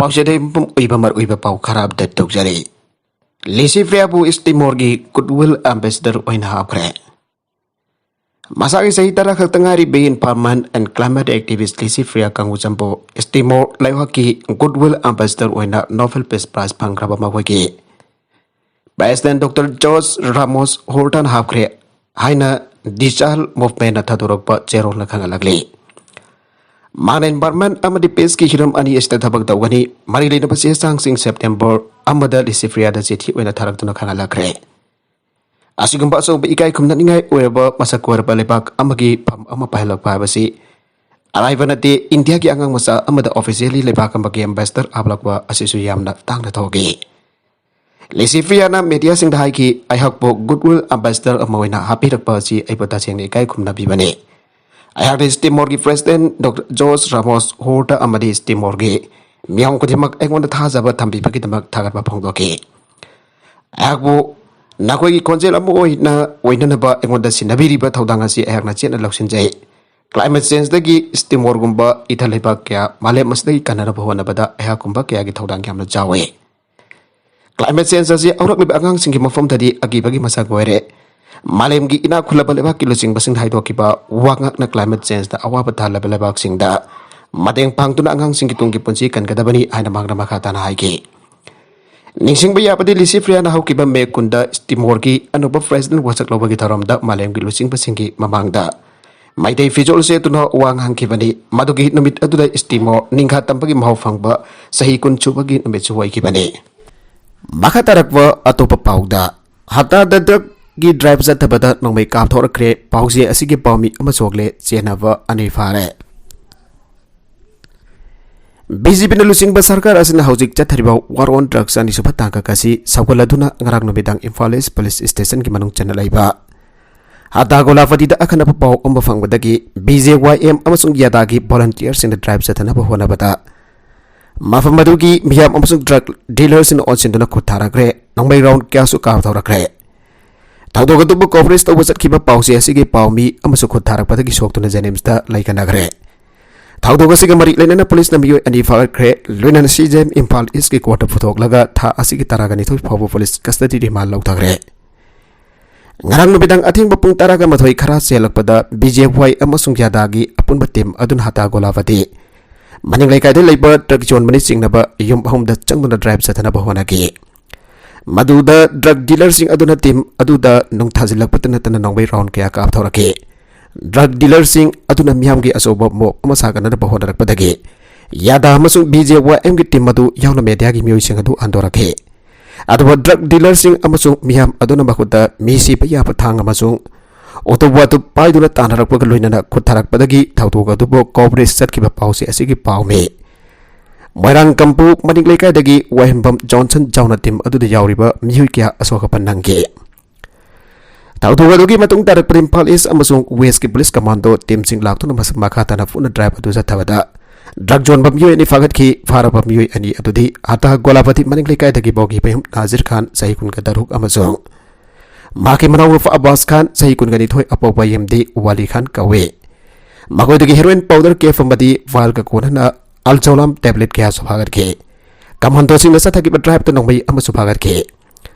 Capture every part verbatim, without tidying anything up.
ꯄꯥꯎꯆꯦꯗꯩ ꯃꯄꯨꯝ ꯑꯣꯏꯕ ꯃꯔꯨꯑꯣꯏꯕ ꯄꯥꯎ ꯈꯔ ꯑꯞꯗꯦꯠ ꯇꯧꯖꯔꯤ꯫ ꯂꯤꯁꯤ ꯐ꯭ꯔꯤꯌꯥꯕꯨ ꯁ꯭ꯇꯤꯃꯣꯔꯒꯤ ꯒꯨꯗꯋꯤꯜ ꯑꯦꯝꯕꯦꯁꯦꯗꯔ ꯑꯣꯏꯅ ꯍꯥꯞꯈ꯭ꯔꯦ꯫ ꯃꯁꯥꯒꯤ ꯆꯍꯤ ꯇꯔꯥ ꯈꯛꯇ ꯉꯥꯏꯔꯤꯕ environment and climate activist ꯂꯤꯁꯤ ꯐ꯭ꯔꯤꯌꯥ ꯀꯥꯡꯒꯨꯖꯝꯕꯨ ꯁ꯭ꯇꯤꯃꯣꯔ ꯂꯩꯕꯥꯛꯀꯤ ꯒꯨꯗꯋꯤꯜ ꯑꯦꯝꯕꯦꯁꯦꯗꯔ ꯑꯣꯏꯅ ꯅꯣꯕꯦꯜ ꯄꯤꯁ ꯄ꯭ꯔꯥꯏꯖ ꯐꯪꯈ꯭ꯔꯕ ꯃꯈꯣꯏꯒꯤ ꯄ꯭ꯔꯦꯁꯤꯗꯦꯟꯠ ꯗꯣꯛꯇꯔ ꯖꯣꯔꯖ ꯔꯥꯃꯣꯁ ꯍꯣꯔꯇꯥꯅ ꯍꯥꯞꯈ꯭ꯔꯦ ꯍꯥꯏꯅ ꯗꯤꯁꯥꯜ ꯃꯨꯚꯃꯦꯟꯠꯅ ꯊꯥꯗꯣꯔꯛꯄ ꯆꯦꯔꯣꯜꯅ ꯈꯪꯍꯜꯂꯛꯂꯤ꯫ ꯃꯥꯅ environment ꯑꯃꯗꯤ peaceꯀꯤ ꯍꯤꯔꯝ ꯑꯅꯤ ꯑꯁꯤꯗ ꯊꯕꯛ ꯇꯧꯒꯅꯤ꯫ ꯃꯔꯤ ꯂꯩꯅꯕ ꯆꯦ ꯆꯥꯡꯁꯤꯡ ꯁꯦꯞꯇꯦꯝꯕꯔ ꯑꯃꯗ ꯂꯤꯁꯤ ꯐ꯭ꯔꯤꯌꯥꯗ ꯆꯤꯊꯤ ꯑꯣꯏꯅ ꯊꯥꯔꯛꯇꯨꯅ ꯈꯪꯍꯜꯂꯛꯈ꯭ꯔꯦ꯫ ꯑꯁꯤꯒꯨꯝꯕ ꯑꯆꯧꯕ ꯏꯀꯥꯏ ꯈꯨꯝꯅꯅꯤꯡꯉꯥꯏ ꯑꯣꯏꯔꯕ ꯃꯁꯛ ꯑꯣꯏꯔꯕ ꯂꯩꯕꯥꯛ ꯑꯃꯒꯤ ꯐꯝ ꯑꯃ ꯄꯥꯏꯍꯜꯂꯛꯄ ꯍꯥꯏꯕꯁꯤ ꯑꯔꯥꯏꯕ ꯅꯠꯇꯦ꯫ ꯏꯟꯗꯤꯌꯥꯒꯤ ꯑꯉꯥꯡ ꯃꯆꯥ ꯑꯃꯗ officially ꯂꯩꯕꯥꯛ ꯑꯃꯒꯤ ꯑꯦꯝꯕꯦꯁꯦꯗꯔ ꯍꯥꯞꯂꯛꯄ ꯑꯁꯤꯁꯨ ꯌꯥꯝꯅ ꯇꯥꯡꯅ ꯊꯣꯛꯏ꯫ ꯂꯤꯁꯤ ꯐ꯭ꯔꯤꯌꯥꯅ ꯃꯦꯗꯤꯌꯥꯁꯤꯡꯗ ꯍꯥꯏꯈꯤ, "ꯑꯩꯍꯥꯛꯄꯨ ꯒꯨꯗꯋꯤꯜ ꯑꯦꯝꯕꯦꯁꯦꯗꯔ ꯑꯃ ꯑꯣꯏꯅ ꯍꯥꯞꯄꯤꯔꯛꯄ ꯑꯁꯤ ꯑꯩꯕꯨ ꯇꯁꯦꯡꯅ ꯏꯀꯥꯏ ꯈꯨꯝꯅꯕꯤꯕꯅꯤ꯫ ꯑꯩꯍꯥꯛꯅ ꯁ꯭ꯇꯤꯃꯣꯔꯒꯤ ꯄ꯭ꯔꯦꯁꯤꯗꯦꯟꯠ ꯗꯣꯛꯇꯔ ꯖꯣꯔꯖ ꯔꯥꯃꯣꯁ ꯍꯣꯔꯇꯥ ꯑꯃꯗꯤ ꯁ꯭ꯇꯤꯃꯣꯔꯒꯤ ꯃꯤꯌꯥꯝ ꯈꯨꯗꯤꯡꯃꯛ ꯑꯩꯉꯣꯟꯗ ꯊꯥꯖꯕ ꯊꯝꯕꯤꯕꯒꯤꯗꯃꯛ ꯊꯥꯒꯠꯄ ꯐꯣꯡꯗꯣꯛꯈꯤ꯫ ꯑꯩꯍꯥꯛꯄꯨ ꯅꯈꯣꯏꯒꯤ ꯈꯣꯟꯖꯦꯜ ꯑꯃ ꯑꯣꯏꯅ ꯑꯣꯏꯅꯅꯕ ꯑꯩꯉꯣꯟꯗ ꯁꯤꯟꯅꯕꯤꯔꯤꯕ ꯊꯧꯗꯥꯡ ꯑꯁꯤ ꯑꯩꯍꯥꯛꯅ ꯆꯦꯠꯅ ꯂꯧꯁꯤꯟꯖꯩ꯫ Climate changeꯗꯒꯤ ꯁ꯭ꯇꯤꯃꯣꯔꯒꯨꯝꯕ ꯏꯊ ꯂꯩꯕꯥꯛ ꯀꯌꯥ ꯃꯥꯂꯦꯝ ꯑꯁꯤꯗꯒꯤ ꯀꯟꯅꯅꯕ ꯍꯣꯠꯅꯕꯗ ꯑꯩꯍꯥꯛꯀꯨꯝꯕ ꯀꯌꯥꯒꯤ ꯊꯧꯗꯥꯡ ꯌꯥꯝꯅ ꯆꯥꯎꯏ꯫ Climate change ꯑꯁꯤ ꯍꯧꯔꯛꯂꯤꯕ ꯑꯉꯥꯡꯁꯤꯡꯒꯤ ꯃꯐꯝꯗꯗꯤ ꯑꯀꯤꯕꯒꯤ ꯃꯁꯛ ꯑꯣꯏꯔꯦ꯫ ꯃꯥꯂꯦꯝꯒꯤ ꯏꯅꯥꯛ ꯈꯨꯜꯂꯕ ꯂꯩꯕꯥꯛꯀꯤ ꯂꯨꯆꯤꯡꯕꯁꯤꯡꯅ ꯍꯥꯏꯗꯣꯛꯈꯤꯕ ꯋꯥꯉꯥꯛꯅ climate changeꯗ ꯑꯋꯥꯕ ꯇꯥꯍꯜꯂꯕ ꯂꯩꯕꯥꯛꯁꯤꯡꯗ ꯃꯇꯦꯡ ꯄꯥꯡꯗꯨꯅ ꯑꯉꯥꯡꯁꯤꯡꯒꯤ ꯇꯨꯡꯒꯤ ꯄꯨꯟꯁꯤ ꯀꯟꯒꯗꯕꯅꯤ" ꯍꯥꯏꯅ ꯃꯍꯥꯛꯅ ꯃꯈꯥ ꯇꯥꯅ ꯍꯥꯏꯈꯤ꯫ ꯅꯤꯡꯁꯤꯡꯕ ꯌꯥꯕꯗꯤ, ꯂꯤꯁꯤ ꯐ꯭ꯔꯤꯌꯥꯅ ꯍꯧꯈꯤꯕ ꯃꯦ ꯀꯨꯟꯗ ꯁ꯭ꯇꯤꯃꯣꯔꯒꯤ ꯑꯅꯧꯕ ꯄ꯭ꯔꯦꯁꯤꯗꯦꯟꯠ ꯋꯥꯁꯛ ꯂꯧꯕꯒꯤ ꯊꯧꯔꯝꯗ ꯃꯥꯂꯦꯝꯒꯤ ꯂꯨꯆꯤꯡꯕꯁꯤꯡꯒꯤ ꯃꯃꯥꯡꯗ ꯃꯩꯇꯩ ꯐꯤꯖꯣꯜ ꯁꯦꯠꯇꯨꯅ ꯋꯥ ꯉꯥꯡꯈꯤꯕꯅꯤ꯫ ꯃꯗꯨꯒꯤ ꯅꯨꯃꯤꯠ ꯑꯗꯨꯗ ꯁ꯭ꯇꯤꯃꯣꯔ ꯅꯤꯡꯈꯥ ꯇꯝꯕꯒꯤ ꯃꯍꯥꯎ ꯐꯪꯕ ꯆꯍꯤ ꯀꯨꯟ ꯁꯨꯕꯒꯤ ꯅꯨꯃꯤꯠꯁꯨ ꯑꯣꯏꯈꯤꯕꯅꯤ꯫ ꯃꯈꯥ ꯇꯥꯔꯛꯄ ꯑꯇꯣꯞꯄ ꯄꯥꯎꯗ, ꯍꯞꯇꯥꯗ ꯗ꯭ꯔꯒꯀꯤ ꯗ꯭ꯔꯥꯏꯚ ꯆꯠꯊꯕꯗ ꯅꯣꯡꯃꯩ ꯀꯥꯞꯊꯣꯔꯛꯈ꯭ꯔꯦ꯫ ꯄꯥꯎꯆꯦ ꯑꯁꯤꯒꯤ ꯄꯥꯎꯃꯤ ꯑꯃ ꯁꯣꯛꯂꯦ, ꯆꯦꯟꯅꯕ ꯑꯅꯤ ꯐꯥꯔꯦ꯫ ꯕꯤ ꯖꯦ ꯄꯤꯅ ꯂꯨꯆꯤꯡꯕ ꯁꯔꯀꯥꯔ ꯑꯁꯤꯅ ꯍꯧꯖꯤꯛ ꯆꯠꯊꯔꯤꯕ war on drugs ꯑꯅꯤꯁꯨꯕ ꯇꯥꯡꯀꯛ ꯑꯁꯤ ꯁꯧꯒꯠꯂꯗꯨꯅ ꯉꯔꯥꯡ ꯅꯨꯃꯤꯗꯥꯡ ꯏꯝꯐꯥꯜ ꯏꯁ ꯄꯨꯂꯤꯁ ꯁ꯭ꯇꯦꯁꯟꯒꯤ ꯃꯅꯨꯡ ꯆꯟꯅ ꯂꯩꯕ ꯍꯇꯥꯒꯣꯂꯥꯄꯇꯤꯗ ꯑꯈꯟꯅꯕ ꯄꯥꯎ ꯑꯃ ꯐꯪꯕꯗꯒꯤ ꯕꯤ ꯖꯦ ꯋꯥꯏ ꯑꯦꯝ ꯑꯃꯁꯨꯡ ꯌꯥꯗꯥꯒꯤ ꯚꯣꯂꯟꯇꯤꯌꯔꯁꯤꯡꯅ ꯗ꯭ꯔꯥꯏꯚ ꯆꯠꯊꯅꯕ ꯍꯣꯠꯅꯕꯗ ꯃꯐꯝ ꯑꯗꯨꯒꯤ ꯃꯤꯌꯥꯝ ꯑꯃꯁꯨꯡ ꯗ꯭ꯔꯒ ꯗꯤꯂꯔꯁꯤꯡꯅ ꯑꯣꯟꯁꯤꯟꯗꯨꯅ ꯈꯨꯠ ꯊꯥꯔꯛꯈ꯭ꯔꯦ꯫ ꯅꯣꯡꯃꯩ ꯔꯥꯎꯟ ꯀꯌꯥꯁꯨ ꯀꯥꯞꯊꯣꯔꯛꯈ꯭ꯔꯦ꯫ ꯊꯧꯗꯣꯛ ꯑꯗꯨꯕꯨ ꯀꯣꯚꯔꯦꯖ ꯇꯧꯕ ꯆꯠꯈꯤꯕ ꯄꯥꯎꯆꯦ ꯑꯁꯤꯒꯤ ꯄꯥꯎꯃꯤ ꯑꯃꯁꯨ ꯈꯨꯠ ꯊꯥꯔꯛꯄꯗꯒꯤ ꯁꯣꯛꯇꯨꯅ ꯖꯦꯅꯤꯝꯁꯇ ꯂꯩꯀꯠꯅꯈ꯭ꯔꯦ꯫ ꯊꯧꯗꯣꯛ ꯑꯁꯤꯒ ꯃꯔꯤ ꯂꯩꯅꯅ ꯄꯨꯂꯤꯁꯅ ꯃꯤꯑꯣꯏ ꯑꯅꯤ ꯐꯥꯒꯠꯈ꯭ꯔꯦ꯫ ꯂꯣꯏꯅꯅ ꯁꯤ ꯖꯤ ꯑꯦꯝ ꯏꯝꯐꯥꯜ ꯏꯁꯀꯤ ꯀꯣꯔꯠꯇ ꯄꯨꯊꯣꯛꯂꯒ ꯊꯥ ꯑꯁꯤꯒꯤ ꯇꯔꯥꯒ ꯅꯤꯊꯣꯏ ꯐꯥꯎꯕ ꯄꯨꯂꯤꯁ ꯀꯁꯇꯗꯤ ꯔꯤꯃꯥꯟ ꯂꯧꯊꯈ꯭ꯔꯦ꯫ ꯉꯔꯥꯡ ꯅꯨꯃꯤꯗꯥꯡ ꯑꯊꯦꯡꯕ ꯄꯨꯡ ꯇꯔꯥꯒ ꯃꯥꯊꯣꯏ ꯈꯔ ꯆꯦꯜꯂꯛꯄꯗ ꯕꯤ ꯖꯦ ꯋꯥꯏ ꯑꯃꯁꯨꯡ ꯌꯥꯗꯥꯒꯤ ꯑꯄꯨꯟꯕ ꯇꯤꯝ ꯑꯗꯨꯅ ꯍꯇꯥ ꯒꯣꯂꯥꯕꯗꯤ ꯃꯅꯤꯡ ꯂꯩꯀꯥꯏꯗ ꯂꯩꯕ ꯗ꯭ꯔꯒ ꯌꯣꯟꯕꯅꯤ ꯆꯤꯡꯅꯕ ꯌꯨꯝ ꯑꯍꯨꯝꯗ ꯆꯪꯗꯨꯅ ꯗ꯭ꯔꯥꯏꯚ ꯆꯠꯊꯅꯕ ꯍꯣꯠꯅꯈꯤ꯫ ꯃꯗꯨꯗ ꯗ꯭ꯔꯒ ꯗꯤꯂꯔꯁꯤꯡ ꯑꯗꯨꯅ ꯇꯤꯝ ꯑꯗꯨꯗ ꯅꯨꯡ ꯊꯥꯖꯤꯜꯂꯛꯄꯇ ꯅꯠꯇꯅ ꯅꯣꯡꯃꯩ ꯔꯥꯎꯟ ꯀꯌꯥ ꯀꯥꯞꯊꯣꯔꯛꯈꯤ꯫ ꯗ꯭ꯔꯒ ꯗꯤꯂꯔꯁꯤꯡ ꯑꯗꯨꯅ ꯃꯤꯌꯥꯝꯒꯤ ꯑꯆꯧꯕ ꯃꯣꯞ ꯑꯃ ꯁꯥꯒꯠꯅꯅꯕ ꯍꯣꯠꯅꯔꯛꯄꯗꯒꯤ ꯌꯥꯗꯥ ꯑꯃꯁꯨꯡ ꯕꯤ ꯖꯦ ꯋꯥꯏ ꯑꯦꯝꯒꯤ ꯇꯤꯝ ꯑꯗꯨ ꯌꯥꯎꯅ ꯃꯦꯗꯤꯌꯥꯒꯤ ꯃꯤꯑꯣꯏꯁꯤꯡ ꯑꯗꯨ ꯍꯟꯗꯣꯔꯛꯈꯤ꯫ ꯑꯗꯨꯕꯨ ꯗ꯭ꯔꯒ ꯗꯤꯂꯔꯁꯤꯡ ꯑꯃꯁꯨꯡ ꯃꯤꯌꯥꯝ ꯑꯗꯨꯅ ꯃꯈꯨꯠꯇ ꯃꯤ ꯁꯤꯕ ꯌꯥꯕ ꯊꯥꯡ ꯑꯃꯁꯨꯡ ꯑꯣꯇꯣꯕꯣ ꯑꯗꯨ ꯄꯥꯏꯗꯨꯅ ꯇꯥꯟꯅꯔꯛꯄꯒ ꯂꯣꯏꯅꯅ ꯈꯨꯠ ꯊꯥꯔꯛꯄꯗꯒꯤ ꯊꯧꯗꯣꯛ ꯑꯗꯨꯕꯨ ꯀꯣꯕꯔꯦꯖ ꯆꯠꯈꯤꯕ ꯄꯥꯎꯁꯦ ꯑꯁꯤꯒꯤ ꯄꯥꯎꯃꯤ ꯃꯣꯏꯔꯥꯡ ꯀꯝꯄꯨ ꯃꯅꯤꯡ ꯂꯩꯀꯥꯏꯗꯒꯤ ꯋꯥꯍꯦꯟꯕꯝ ꯖꯣꯟꯁꯟ ꯌꯥꯎꯅ ꯇꯤꯝ ꯑꯗꯨꯗ ꯌꯥꯎꯔꯤꯕ ꯃꯤꯑꯣꯏ ꯀꯌꯥ ꯑꯁꯣꯛ ꯑꯄꯟ ꯅꯪꯈꯤ꯫ ꯊꯧꯗꯣꯛ ꯑꯗꯨꯒꯤ ꯃꯇꯨꯡ ꯇꯥꯔꯛꯄꯗ ꯏꯝꯐꯥꯜ ꯏꯁ ꯑꯃꯁꯨꯡ ꯋꯦꯁꯀꯤ ꯄꯨꯂꯤꯁ ꯀꯃꯥꯟꯗꯣ ꯇꯤꯝꯁꯤꯡ ꯂꯥꯛꯇꯨꯅ ꯃꯁꯛ ꯃꯈꯥ ꯇꯥꯅ ꯄꯨꯟꯅ ꯗ꯭ꯔꯥꯏꯚ ꯑꯗꯨ ꯆꯠꯊꯕꯗ ꯗ꯭ꯔꯒ ꯌꯣꯟꯕ ꯃꯤꯑꯣꯏ ꯑꯅꯤ ꯐꯥꯒꯠꯈꯤ꯫ ꯐꯥꯔꯕ ꯃꯤꯑꯣꯏ ꯑꯅꯤ ꯑꯗꯨꯗꯤ ꯍꯇꯥ ꯒꯣꯂꯥꯕꯗꯤ ꯃꯅꯤꯡ ꯂꯩꯀꯥꯏꯗꯒꯤ ꯕꯣꯒꯤ ꯃꯌꯨꯝ ꯅꯥꯖꯤꯔ ꯈꯥꯟ, ꯆꯍꯤ ꯀꯨꯟꯒ ꯇꯔꯨꯛ, ꯑꯃꯁꯨꯡ ꯃꯍꯥꯛꯀꯤ ꯃꯅꯥꯎꯅꯨꯄꯥ ꯑꯕꯥꯁ ꯈꯥꯟ, ꯆꯍꯤ ꯀꯨꯟꯒ ꯅꯤꯊꯣꯏ, ꯑꯄꯣꯛꯄ ꯌꯦꯝꯗꯤ ꯋꯥꯂꯤ ꯈꯥꯟ ꯀꯧꯏ꯫ ꯃꯈꯣꯏꯗꯒꯤ ꯍꯦꯔꯣꯏꯟ ꯄꯥꯎꯗꯔ ꯀꯦꯐ ꯑꯃꯗꯤ ꯚꯥꯏꯜꯒ ꯀꯣꯟꯅꯅ ꯑꯜꯖꯧꯂꯥꯝ ꯇꯦꯕ꯭ꯂꯦꯠ ꯀꯌꯥꯁꯨ ꯐꯥꯒꯠꯈꯤ꯫ ꯀꯃꯥꯟꯗꯣꯁꯤꯡꯅ ꯆꯠꯊꯈꯤꯕ ꯗ꯭ꯔꯥꯏꯚꯇ ꯅꯣꯡꯃꯩ ꯑꯃꯁꯨ ꯐꯥꯒꯠꯈꯤ꯫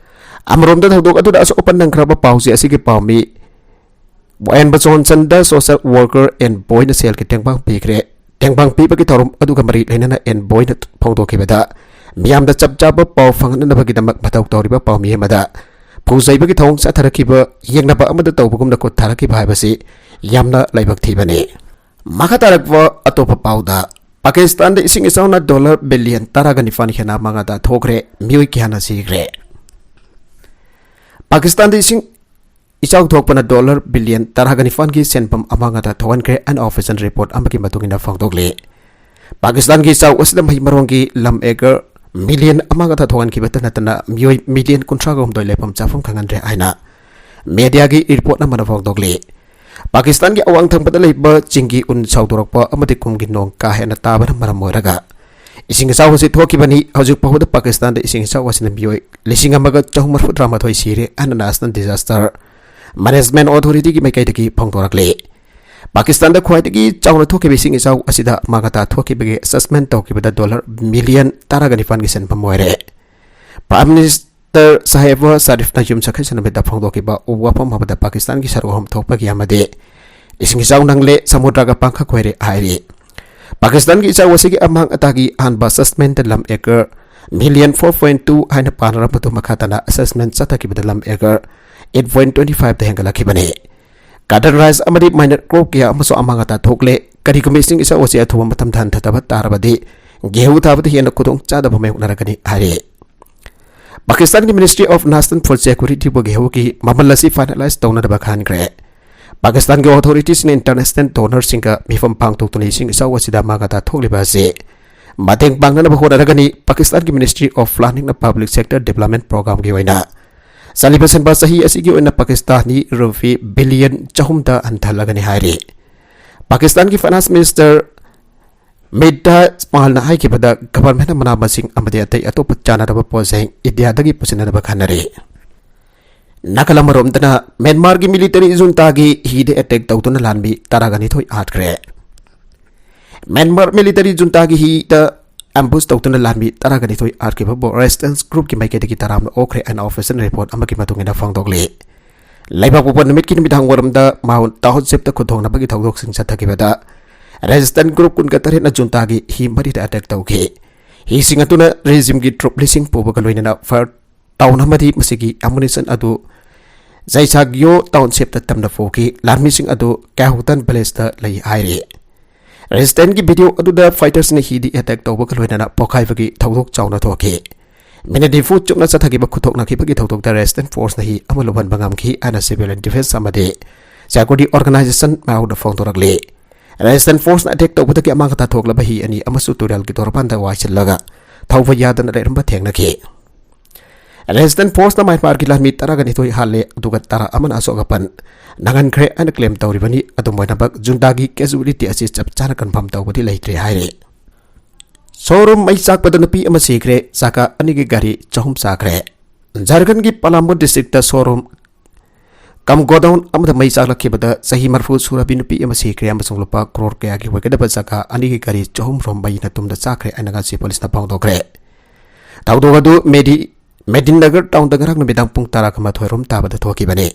ꯑꯃꯔꯣꯝꯗ ꯊꯧꯗꯣꯛ ꯑꯗꯨꯗ ꯑꯁꯣꯛ ꯑꯄꯟ ꯅꯪꯈ꯭ꯔꯕ ꯄꯥꯎꯁꯦ ꯑꯁꯤꯒꯤ ꯄꯥꯎꯃꯤ ꯋꯥꯌꯦꯟꯕ ꯖꯣꯟꯁꯟꯗ ꯁꯣꯁꯦꯜ ꯋꯥꯔꯀꯔ ꯑꯦꯟ ꯕꯣꯏꯅ ꯁꯦꯜꯒꯤ ꯇꯦꯡꯕꯥꯡ ꯄꯤꯈ꯭ꯔꯦ꯫ ꯇꯦꯡꯕꯥꯡ ꯄꯤꯕꯒꯤ ꯊꯧꯔꯝ ꯑꯗꯨꯒ ꯃꯔꯤ ꯂꯩꯅꯅ ꯑꯦꯟ ꯕꯣꯏꯅ ꯐꯣꯡꯗꯣꯛꯈꯤꯕꯗ, ꯃꯤꯌꯥꯝꯗ ꯆꯞ ꯆꯥꯕ ꯄꯥꯎ ꯐꯪꯍꯟꯅꯕꯒꯤꯗꯃꯛ ꯃꯊꯧ ꯇꯧꯔꯤꯕ ꯄꯥꯎꯃꯤ ꯑꯃꯗ ꯐꯨ ꯆꯩꯕꯒꯤ ꯊꯧꯑꯣꯡ ꯆꯠꯊꯔꯛꯈꯤꯕ ꯌꯦꯡꯅꯕ ꯑꯃꯗ ꯇꯧꯕꯒꯨꯝꯅ ꯈꯨꯠ ꯊꯥꯔꯛꯈꯤꯕ ꯍꯥꯏꯕꯁꯤ ꯌꯥꯝꯅ ꯂꯥꯏꯕꯛ ꯊꯤꯕꯅꯤ꯫ ꯃꯈꯥ ꯇꯥꯔꯛꯄ ꯑꯇꯣꯞꯄ ꯄꯥꯎꯗ, ꯄꯥꯀꯤꯁꯇꯥꯟꯗ ꯏꯁꯤꯡ ꯏꯆꯥꯎꯅ ꯗꯣꯂꯔ ꯕꯤꯂꯤꯌꯟ ꯇꯔꯥꯒ ꯅꯤꯄꯥꯟ ꯍꯦꯟꯅ ꯑꯃꯥꯡ ꯑꯇꯥ ꯊꯣꯛꯈ꯭ꯔꯦ, ꯃꯤꯑꯣꯏ ꯀꯌꯥꯅ ꯁꯤꯈ꯭ꯔꯦ꯫ ꯄꯥꯀꯤꯁꯇꯥꯟꯗ ꯏꯁꯤꯡ ꯏꯆꯥꯎ ꯊꯣꯛꯄꯅ ꯗꯣꯂꯔ ꯕꯤꯂꯤꯌꯟ ꯇꯔꯥꯒ ꯅꯤꯄꯥꯟꯒꯤ ꯁꯦꯟꯐꯝ ꯑꯃꯥꯡ ꯑꯇꯥ ꯊꯣꯛꯍꯟꯈ꯭ꯔꯦ, ꯑꯟ ꯑꯣꯐꯤꯁꯤꯌꯦꯜ ꯔꯤꯄꯣꯔꯠ ꯑꯃꯒꯤ ꯃꯇꯨꯡ ꯏꯟꯅ ꯐꯣꯡꯗꯣꯛꯂꯤ꯫ ꯄꯥꯀꯤꯁꯇꯥꯟꯒꯤ ꯏꯆꯥꯎ ꯑꯁꯤꯗ ꯃꯍꯩ ꯃꯔꯣꯡꯒꯤ ꯂꯝ ꯑꯦꯀꯔ ꯃꯤꯂꯤꯌꯟ ꯑꯃꯒ ꯊꯣꯛꯍꯟꯈꯤꯕꯇ ꯅꯠꯇꯅ ꯃꯤꯑꯣꯏ ꯃꯤꯂꯤꯌꯟ ꯀꯨꯟꯊ꯭ꯔꯥꯒ ꯍꯨꯝꯗꯣꯏ ꯂꯩꯐꯝ ꯆꯥꯐꯝ ꯈꯪꯍꯟꯗ꯭ꯔꯦ ꯍꯥꯏꯅ ꯃꯦꯗꯤꯌꯥꯒꯤ ꯔꯤꯄꯣꯔꯠ ꯑꯃꯅ ꯐꯣꯡꯗꯣꯛꯂꯤ꯫ ꯄꯥꯀꯤꯁꯇꯥꯟꯒꯤ ꯑꯋꯥꯡ ꯊꯪꯕꯗ ꯂꯩꯕ ꯆꯤꯡꯒꯤ ꯎꯟ ꯁꯥꯎꯗꯣꯔꯛꯄ ꯑꯃꯗꯤ ꯀꯨꯝꯒꯤ ꯅꯣꯡ ꯀꯥ ꯍꯦꯟꯅ ꯇꯥꯕꯅ ꯃꯔꯝ ꯑꯣꯏꯔꯒ ꯏꯁꯤꯡ ꯏꯆꯥꯎ ꯑꯁꯤ ꯊꯣꯛꯈꯤꯕꯅꯤ꯫ ꯍꯧꯖꯤꯛ ꯐꯥꯎꯕꯗ ꯄꯥꯀꯤꯁꯇꯥꯟꯗ ꯏꯁꯤꯡ ꯏꯆꯥꯎ ꯑꯁꯤꯅ ꯃꯤꯑꯣꯏ ꯂꯤꯁꯤꯡ ꯑꯃꯒ ꯆꯍꯨꯝ ꯃꯔꯤꯐꯨ ꯇꯔꯥꯃꯥꯊꯣꯏ ꯁꯤꯔꯦ ꯍꯥꯏꯅ ꯅꯦꯁꯅꯦꯜ ꯗꯤꯖꯥꯁꯇꯔ ꯃꯦꯅꯦꯖꯃꯦꯟ ꯑꯣꯊꯣꯔꯤꯇꯤꯒꯤ ꯃꯥꯏꯀꯩꯗꯒꯤ ꯐꯣꯡꯗꯣꯔꯛꯂꯤ꯫ ꯄꯥꯀꯤꯁꯇꯥꯟꯗ ꯈ꯭ꯋꯥꯏꯗꯒꯤ ꯆꯥꯎꯅ ꯊꯣꯛꯈꯤꯕ ꯏꯁꯤꯡ ꯏꯆꯥꯎ ꯑꯁꯤꯗ ꯃꯥꯒꯥꯇꯥ ꯊꯣꯛꯈꯤꯕꯒꯤ ꯑꯦꯁꯦꯁꯃꯦꯟ ꯇꯧꯈꯤꯕꯗ ꯗꯣꯂꯔ ꯃꯤꯂꯤꯌꯟ ꯇꯔꯥꯒ ꯅꯤꯄꯥꯟꯒꯤ ꯁꯦꯟꯐꯝ ꯑꯣꯏꯔꯦ꯫ ꯄ꯭ꯔꯥꯏꯝ ꯃꯤꯅꯤꯁꯇꯔ ꯁꯥꯍꯦꯕ ꯁꯥꯔꯤꯐꯅ ꯌꯨꯝꯁꯀꯩꯁ ꯅꯨꯃꯤꯠꯇ ꯐꯣꯡꯗꯣꯛꯈꯤꯕ ꯋꯥꯐꯝ ꯑꯃꯗ ꯄꯥꯀꯤꯁꯇꯥꯟꯒꯤ ꯁꯔꯨꯛ ꯑꯍꯨꯝ ꯊꯣꯛꯄꯒꯤ ꯑꯃꯗꯤ ꯏꯁꯤꯡ ꯏꯆꯥꯎ ꯅꯪꯂꯦ, ꯁꯃꯨꯗ꯭ꯔꯒ ꯄꯥꯡꯈꯛ ꯑꯣꯏꯔꯦ ꯍꯥꯏꯔꯤ꯫ ꯄꯥꯀꯤꯁꯇꯥꯟꯒꯤ ꯏꯆꯥꯎ ꯑꯁꯤꯒꯤ ꯑꯃꯥꯡ ꯑꯇꯥꯒꯤ ꯑꯍꯥꯟꯕ ꯑꯦꯁꯦꯁꯃꯦꯟꯗ ꯂꯝ acre million four point two ꯍꯥꯏꯅ ꯄꯥꯅꯔꯝꯕꯗꯨ ꯃꯈꯥ ꯇꯥꯅ ꯑꯦꯁꯦꯁꯃꯦꯟ ꯆꯠꯊꯈꯤꯕꯗ ꯂꯝ ꯑꯦꯀꯔ ꯑꯩꯠ ꯄꯣꯏꯟ ꯇ꯭ꯋꯦꯟꯇꯤ ꯐꯥꯏꯚꯇ ꯍꯦꯟꯒꯠꯂꯛꯈꯤꯕꯅꯤ꯫ ꯀꯥꯇꯟ ꯔꯥꯏꯁ ꯑꯃꯗꯤ ꯃꯥꯏꯅꯔ ꯀ꯭ꯔꯣꯞ ꯀꯌꯥ ꯑꯃꯁꯨ ꯑꯃꯥꯡ ꯑꯇꯥ ꯊꯣꯛꯂꯦ꯫ ꯀꯔꯤꯒꯨꯝꯕ ꯏꯁꯤꯡ ꯏꯆꯥꯎ ꯑꯁꯤ ꯑꯊꯨꯕ ꯃꯇꯝꯗ ꯍꯟꯊꯗꯕ ꯇꯥꯔꯕꯗꯤ ꯒꯦꯍꯨ ꯊꯥꯕꯗ ꯍꯦꯟꯅ ꯈꯨꯗꯣꯡꯆꯥꯗꯕ ꯃꯥꯌꯣꯛꯅꯔꯒꯅꯤ ꯍꯥꯏꯔꯤ꯫ ꯄꯥꯀꯤꯁꯇꯥꯟꯒꯤ Ministry of National Food Security ꯕꯨ ꯒꯦꯍꯨꯒꯤ ꯃꯃꯜ ꯑꯁꯤ ꯐꯥꯏꯅꯦꯂꯥꯏꯖ ꯇꯧꯅꯅꯕ ꯈꯟꯈ꯭ꯔꯦ꯫ ꯄꯥꯀꯤꯁꯇꯥꯟꯒꯤ ꯑꯣꯊꯣꯔꯤꯇꯤꯁꯤꯡꯅ ꯏꯟꯇꯔꯅꯦꯁꯅꯦꯜ ꯗꯣꯅꯔꯁꯤꯡꯒ ꯃꯤꯐꯝ ꯄꯥꯡꯊꯣꯛꯇꯨꯅ ꯏꯁꯤꯡ ꯏꯆꯥꯎ ꯑꯁꯤꯗ ꯑꯃꯥꯡ ꯑꯇꯥ ꯊꯣꯛꯂꯤꯕ ꯑꯁꯤ ꯃꯇꯦꯡ ꯄꯥꯡꯅꯅꯕ ꯍꯣꯠꯅꯔꯒꯅꯤ꯫ ꯄꯥꯀꯤꯁꯇꯥꯟꯒꯤ Ministry of Planning ꯅ Public Sector Development Program ꯒꯤ ꯑꯣꯏꯅ ꯆꯠꯂꯤꯕ ꯁꯤꯟꯕ ꯆꯍꯤ ꯑꯁꯤꯒꯤ ꯑꯣꯏꯅ ꯄꯥꯀꯤꯁꯇꯥꯅꯤ ꯔꯨꯄꯤ ꯕꯤꯂꯤꯌꯟ ꯆꯍꯨꯝꯗ ꯍꯟꯊꯍꯜꯂꯒꯅꯤ ꯍꯥꯏꯔꯤ꯫ ꯄꯥꯀꯤꯁꯇꯥꯟꯒꯤ ꯐꯥꯏꯅꯥꯟꯁ ꯃꯤꯅꯤꯁꯇꯔ ꯃꯤꯔꯗꯥ ꯏꯁꯃꯥꯏꯜꯅ ꯍꯥꯏꯈꯤꯕꯗ, ꯒꯚꯔꯟꯃꯦꯟꯠꯅ ꯃꯅꯥ ꯃꯁꯤꯡ ꯑꯃꯗꯤ ꯑꯇꯩ ꯑꯇꯣꯞꯄ ꯆꯥꯅꯅꯕ ꯄꯣꯠꯆꯩ ꯏꯟꯗꯤꯌꯥꯗꯒꯤ ꯄꯨꯁꯤꯟꯅꯅꯕ ꯈꯟꯅꯔꯤ꯫ ꯅꯥꯀꯜ ꯑꯃꯔꯣꯝꯗꯅ ꯃ꯭ꯌꯥꯟꯃꯥꯔꯒꯤ ꯃꯤꯂꯤꯇꯔꯤ ꯖꯨꯟꯇꯥꯒꯤ ꯍꯤꯗ ꯑꯦꯇꯦꯛ ꯇꯧꯗꯨꯅ ꯂꯥꯟꯃꯤ ꯇꯔꯥꯒ ꯅꯤꯊꯣꯏ ꯍꯥꯠꯈ꯭ꯔꯦ꯫ ꯃ꯭ꯌꯥꯟꯃꯥꯔ ꯃꯤꯂꯤꯇꯔꯤ ꯖꯨꯟꯇꯥꯒꯤ ꯍꯤꯗ ꯑꯦꯝꯕꯨꯁ ꯇꯧꯗꯨꯅ ꯂꯥꯟꯃꯤ ꯇꯔꯥꯒ ꯅꯤꯊꯣꯏ ꯍꯥꯠꯈꯤꯕꯕꯨ ꯔꯦꯁꯤꯁꯇꯦꯟꯁ ꯒ꯭ꯔꯨꯞꯀꯤ ꯃꯥꯏꯀꯩꯗꯒꯤ ꯇꯔꯥꯃꯅ ꯑꯣꯛꯈ꯭ꯔꯦ ꯍꯥꯏꯅ ꯑꯣꯐꯤꯁꯤꯌꯦꯜ ꯔꯤꯄꯣꯔꯠ ꯑꯃꯒꯤ ꯃꯇꯨꯡ ꯏꯟꯅ ꯐꯣꯡꯗꯣꯛꯂꯤ꯫ ꯂꯩꯕꯥꯛꯄꯣꯛꯄ ꯅꯨꯃꯤꯠꯀꯤ ꯅꯨꯃꯤꯗꯥꯡ ꯋꯥꯏꯔꯝꯗ ꯃꯥꯎꯟ ꯇꯥꯎꯟꯁꯤꯞꯇ ꯈꯨꯠ ꯊꯣꯡꯅꯕꯒꯤ ꯊꯧꯗꯣꯛꯁꯤꯡ ꯆꯠꯊꯈꯤꯕꯗ ꯔꯦꯁꯤꯁꯇꯦꯟꯁ ꯒ꯭ꯔꯨꯞ ꯀꯨꯟꯒ ꯇꯔꯦꯠꯅ ꯖꯨꯟꯇꯥꯒꯤ ꯍꯤ ꯃꯔꯤꯗ ꯑꯦꯇꯦꯛ ꯇꯧꯈꯤ꯫ ꯍꯤꯁꯤꯡ ꯑꯗꯨꯅ ꯔꯦꯖꯤꯝꯒꯤ ꯇ꯭ꯔꯨꯞ ꯂꯤꯁꯤꯡ ꯄꯨꯕꯒ ꯂꯣꯏꯅꯅ ꯐꯥꯌꯔ ꯇꯥꯎꯟ ꯑꯃꯗꯤ ꯃꯁꯤꯒꯤ ꯑꯦꯃꯨꯅꯤꯁꯟ ꯑꯗꯨ ꯖꯩꯁꯥꯒꯤꯌꯣ ꯇꯥꯎꯟꯁꯤꯞꯇ ꯇꯝꯅ ꯄꯨꯈꯤ꯫ ꯂꯥꯟꯃꯤꯁꯤꯡ ꯑꯗꯨ ꯀ꯭ꯌꯥꯍꯨꯇꯟ ꯚꯤꯂꯦꯖꯇ ꯂꯩ ꯍꯥꯏꯔꯤ꯫ ꯔꯦꯁꯤꯁꯇꯦꯟꯁꯀꯤ ꯚꯤꯗꯤꯑꯣ ꯑꯗꯨꯗ ꯐꯥꯏꯇꯔꯁꯤꯡꯅ ꯍꯤꯗ ꯑꯦꯇꯦꯛ ꯇꯧꯕꯒ ꯂꯣꯏꯅꯅ ꯄꯣꯈꯥꯏꯕꯒꯤ ꯊꯧꯗꯣꯛ ꯆꯥꯎꯅ ꯊꯣꯛꯈꯤ꯫ ꯃꯤꯅꯤꯠ ꯅꯤꯐꯨ ꯆꯨꯞꯅ ꯆꯠꯊꯈꯤꯕ ꯈꯨꯠꯊꯣꯛꯅꯈꯤꯕꯒꯤ ꯊꯧꯗꯣꯛꯇ ꯔꯦꯁꯤꯁꯇꯦꯟꯁ ꯐꯣꯔꯁꯅ ꯍꯤ ꯑꯃ ꯂꯨꯞꯍꯟꯕ ꯉꯝꯈꯤ ꯍꯥꯏꯅ ꯁꯤꯚꯤꯂꯤꯌꯟ ꯗꯤꯐꯦꯟꯁ ꯑꯃꯗꯤ ꯁꯦꯀ꯭ꯌꯨꯔꯤꯇꯤ ꯑꯣꯔꯒꯅꯥꯏꯖꯦꯁꯟ ꯃꯌꯥꯝꯅ ꯐꯣꯡꯗꯣꯔꯛꯂꯤ꯫ ꯔꯦꯁꯤꯁꯇꯦꯟꯁ ꯐꯣꯔꯁꯅ ꯑꯦꯇꯦꯛ ꯇꯧꯕꯗꯒꯤ ꯑꯃꯥꯡ ꯑꯇꯥ ꯊꯣꯛꯂꯕ ꯍꯤ ꯑꯅꯤ ꯑꯃꯁꯨ ꯇꯨꯔꯦꯜꯒꯤ ꯇꯣꯔꯕꯥꯟꯗ ꯋꯥꯏꯁꯤꯜꯂꯒ ꯊꯧꯕ ꯌꯥꯗꯅ ꯂꯩꯔꯝꯕ ꯊꯦꯡꯅꯈꯤ꯫ ꯔꯦꯁꯤꯁꯇꯦꯟꯁ ꯐꯣꯔꯁꯅ ꯃ꯭ꯌꯥꯟꯃꯥꯔꯒꯤ ꯂꯥꯟꯃꯤ ꯇꯔꯥꯒ ꯅꯤꯊꯣꯏ ꯍꯥꯠꯂꯦ, ꯑꯗꯨꯒ ꯇꯔꯥ ꯑꯃꯅ ꯑꯁꯣꯛ ꯑꯄꯟ ꯅꯪꯍꯟꯈ꯭ꯔꯦ ꯍꯥꯏꯅ ꯀ꯭ꯂꯦꯝ ꯇꯧꯔꯤꯕꯅꯤ꯫ ꯑꯗꯨꯝ ꯑꯣꯏꯅꯃꯛ, ꯖꯨꯟꯇꯥꯒꯤ ꯀꯦꯖꯨꯋꯦꯂꯤꯇꯤ ꯑꯁꯤ ꯆꯞ ꯆꯥꯅ ꯀꯟꯐꯥꯔꯝ ꯇꯧꯕꯗꯤ ꯂꯩꯇ꯭ꯔꯤ ꯍꯥꯏꯔꯤ꯫ ꯁꯣꯔꯨꯝ ꯃꯩ ꯆꯥꯛꯄꯗ ꯅꯨꯄꯤ ꯑꯃ ꯁꯤꯈ꯭ꯔꯦ, ꯆꯥꯀꯥ ꯑꯅꯤꯒꯤ ꯒꯥꯔꯤ ꯆꯍꯨꯝ ꯆꯥꯈ꯭ꯔꯦ꯫ ꯖꯥꯔꯈꯟꯒꯤ ꯄꯂꯥꯃꯨ ꯗꯤꯁꯇ꯭ꯔꯤꯛꯇ ꯁꯣꯔꯨꯝ ꯀꯝ ꯒꯣꯗꯥꯎꯟ ꯑꯃꯗ ꯃꯩ ꯆꯥꯛꯂꯛꯈꯤꯕꯗ ꯆꯍꯤ ꯃꯔꯤꯐꯨ ꯁꯨꯔꯕꯤ ꯅꯨꯄꯤ ꯑꯃ ꯁꯤꯈ꯭ꯔꯦ ꯑꯃꯁꯨꯡ ꯂꯨꯄꯥ ꯀ꯭ꯔꯣꯔ ꯀꯌꯥꯒꯤ ꯑꯣꯏꯒꯗꯕ ꯖꯒꯥ ꯑꯅꯤꯒꯤ ꯒꯥꯔꯤ ꯆꯍꯨꯝ ꯔꯣꯝ ꯃꯩꯅ ꯇꯨꯝꯗ ꯆꯥꯈ꯭ꯔꯦ ꯍꯥꯏꯅ ꯉꯁꯤ ꯄꯨꯂꯤꯁꯅ ꯐꯣꯡꯗꯣꯛꯈ꯭ꯔꯦ꯫ ꯊꯧꯗꯣꯛ ꯑꯗꯨ ꯃꯦꯗꯤ-, ꯃꯦꯗꯤꯟ ꯅꯒꯔ ꯇꯥꯎꯟꯗ ꯉꯔꯥꯡ ꯅꯨꯃꯤꯗꯥꯡ ꯄꯨꯡ ꯇꯔꯥꯒ ꯃꯥꯊꯣꯏ ꯔꯣꯝ ꯇꯥꯕꯗ ꯊꯣꯛꯈꯤꯕꯅꯤ꯫